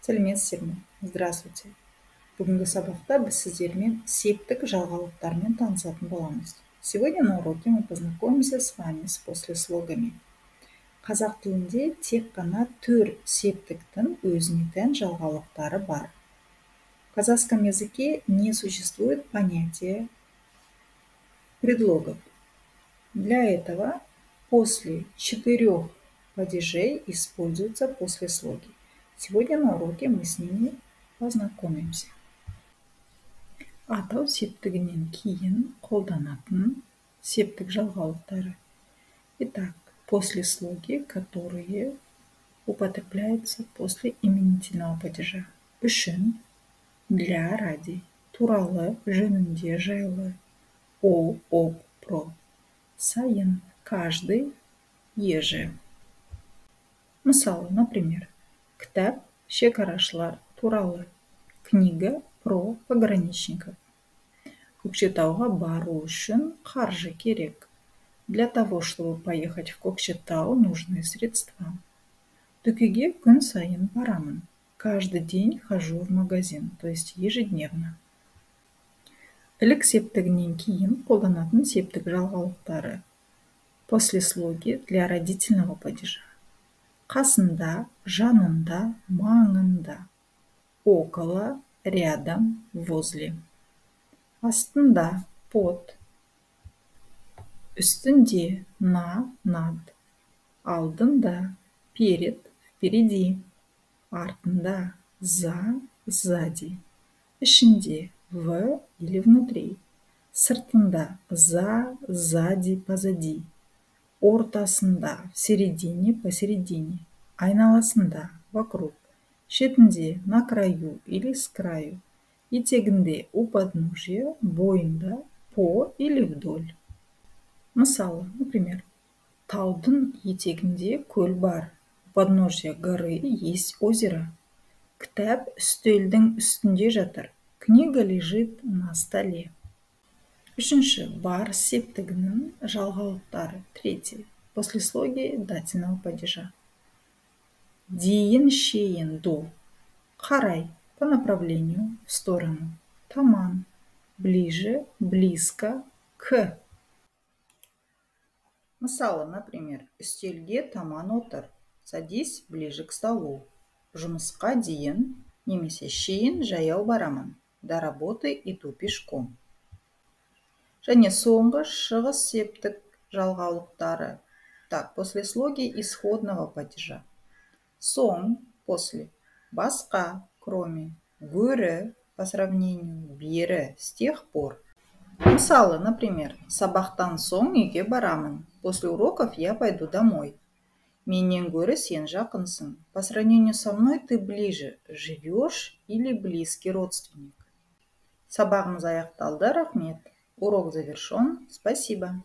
Сәлеметсіздер ме? Здравствуйте! Бүгінгі сабақта біз сіздермен септік жалғаулықтармен танысатын боламыз. Сегодня на уроке мы познакомимся с вами с послеслогами. Қазақ тілінде тек қана төрт септіктің өзіне тән жалғаулықтары бар. В казахском языке не существует понятия предлогов. Для этого после четырех падежей используются послеслоги. Сегодня на уроке мы с ними познакомимся. Атау септігінен кейін қолданатын септік жалғаулықтары. Итак, послеслоги, которые употребляются после именительного падежа. Үшін, для, ради, туралы, жөнінде, жайлы, о, об, про, сайын, каждый, еже. Мысалы, например, кітап шекарашылар туралы, книга про пограничников. Көкшетауға бару үшін қаржы керек. Для того, чтобы поехать в Кокшетау, нужны средства. Дүкенге күн сайын барамын. Каждый день хожу в магазин, то есть ежедневно. Ілік септігінен кейін қолданатын септік жалғаулықтары. Послеслоги для родительного падежа. Қасында, жанында, маңында. Около, рядом, возле. Астында, под. Үстінде, на, над. Алдында, перед, впереди. Артында, за, сзади. Ішінде, в или внутри. Сыртында, за, сзади, позади. Ортасында, в середине, посередине. Айналасында, вокруг. Шетінде, на краю или с краю. Етегінде, у подножия, бойында, по или вдоль. Мысалы, например, таудың етегінде көл бар. У подножия горы есть озеро. Кітап үстелдің үстінде жатыр. Книга лежит на столе. Үшінші, барыс септігінің жалғаулықтары. Третий, послеслоги дательного падежа. Дейін, шейін, до. Қарай, по направлению, в сторону. Таман, ближе, близко к. Мысалы, например, үстелге таман отыр. Садись ближе к столу. Жұмысқа дейін немесе шейін жаяу барамын. До работы иду пешком. Және соңғы, шығыс септік жалғаулықтары. Так, послеслоги исходного падежа. Соң, после, басқа, кроме, гөрі, по сравнению, бері, с тех пор. Мысалы, например, сабақтан соң үйге барамын. После уроков я пойду домой. Менен гөрі сен жақынсың. По сравнению со мной ты ближе живешь или близкий родственник. Сабағымыз аяқталды, рахмет. Урок завершен, спасибо.